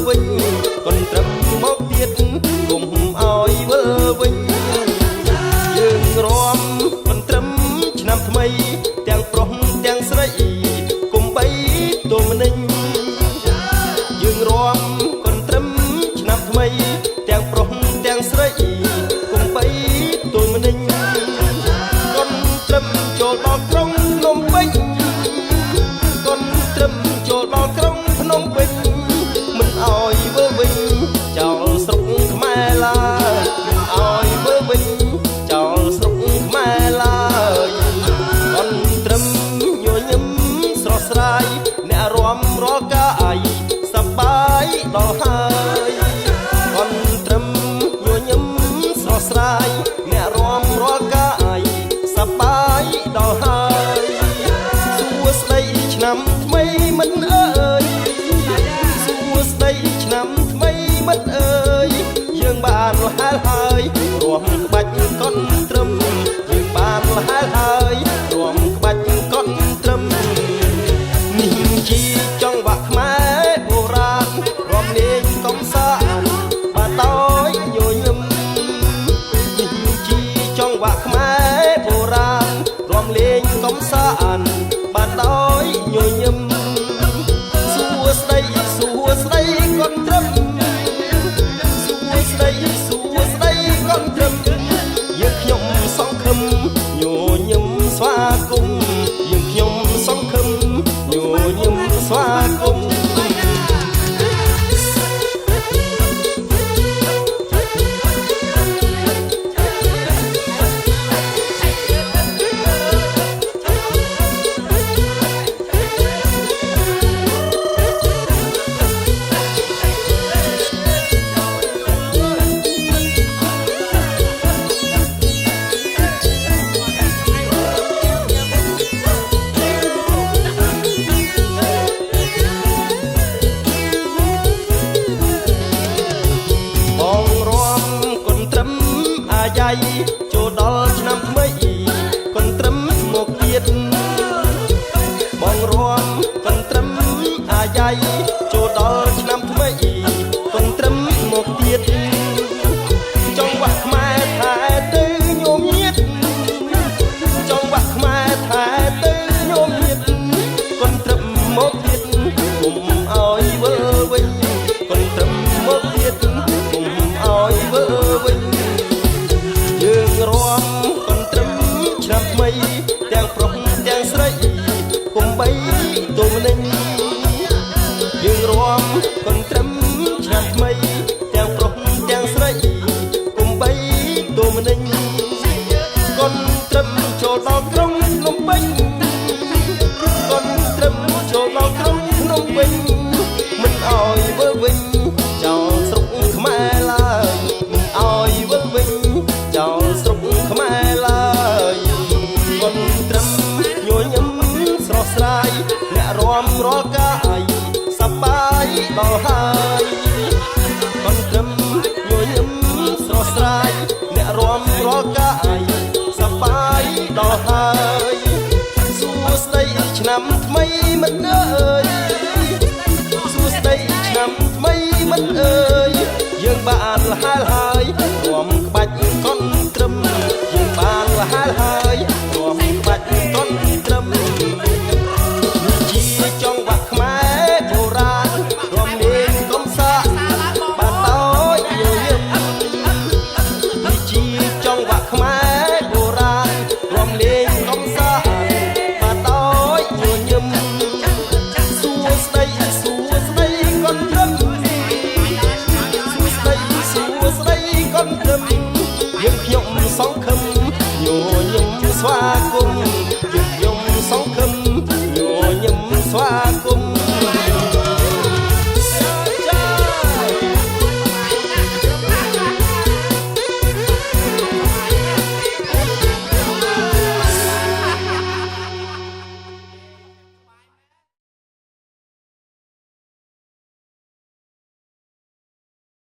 វិញកុនត្រឹមមកទៀតគុំឲ្យវិលវិញយើងរាំកុនត្រឹមឆ្នាំថ្មីទាំងប្រុសទាំងស្រីគុំបីទោមនិញយើងរាំកុនត្រឹមឆ្នាំថ្មីទាំងប្រុសទាំងស្រីគុំបីទោមនិញកុនត្រឹមចូលដល់ក្រុងភ្នំពេញកុនត្រឹមចូលដល់ក្រុងភ្នំពេញមិនអោយវិលវិញចោលស្រុកខ្មែរឡើយមិនអោយវិលវិញចោលស្រុកខ្មែរឡើយកុនត្រឹមញញឹមស្រស់ស្រាយអ្នករាំរាល់កាយសប្បាយដល់ហើយកុនត្រឹមញញឹមស្រស់ស្រាយអ្នករាំរាល់កាយសប្បាយដល់ហើយសួស្តីឆ្នាំថ្មីមិនអើយសួស្តីឆ្នាំថ្មីមិត្តអើយយើងបានលហែលហើយរាំក្បាច់កុនត្រឹមយើងបានលហែលហើយរាំក្បាច់កុនត្រឹមនេះជាចង្វាក់ខ្មែរបុរាណរាំលេងកំសាន្តបាទដោយញញឹមនេះជាចង្វាក់ខ្មែរបុរាណរាំលេងកំសាន្តបាទដោយញញឹមសួស្តីសួស្តីកុនត្រឹមសួស្តីសួស្តីកុនត្រឹមយើងខ្ញុំសង្ឃឹមញញឹមស្វាគមន៍យើងខ្ញុំសង្ឃឹមញញឹមស្វាគមន៍បងរាំកុនត្រឹមអាយ៉ៃចូលដល់ឆ្នាំថ្មីកុនត្រឹមមកទៀតបងរាំកុនត្រឹមអាយ៉ៃចូលដល់ឆ្នាំថ្មីកុនត្រឹមមកទៀតចង្វាក់ខ្មែរថែទៅញោមញាតចង្វាក់ខ្មែរថែទៅញោមញាតកុនត្រឹមមកទៀតគុំឲ្យវិលវិញកុនត្រឹមមកទៀតគុំឲ្យវិលវិញយើងរាំកុនត្រឹមឆ្នាំថ្មីទាំងប្រុសទាំងស្រីគុំបីទោមនិញយើងរាំកុនត្រឹមឆ្នាំថ្មីទាំងប្រុសទាំងស្រីគុំបីទោមនិញកុនត្រឹមចូលដល់ក្រុងភ្នំពេញកុនត្រឹមចូលដល់ក្រុងភ្នំពេញមិនអោយវិលវិញចោលស្រុកខ្មែរឡើយមិនអោយវិលវិញចោលស្រុកខ្មែរឡើយកុនត្រឹមញញឹមស្រស់ស្រាយអ្នករាំរាល់កាយសប្បាយដល់ហើយកុនត្រឹមញញឹមស្រស់ស្រាយអ្នករាំរាល់កាយសប្បាយដល់ហើយសួស្តីឆ្នាំថ្មីមិត្តអើយ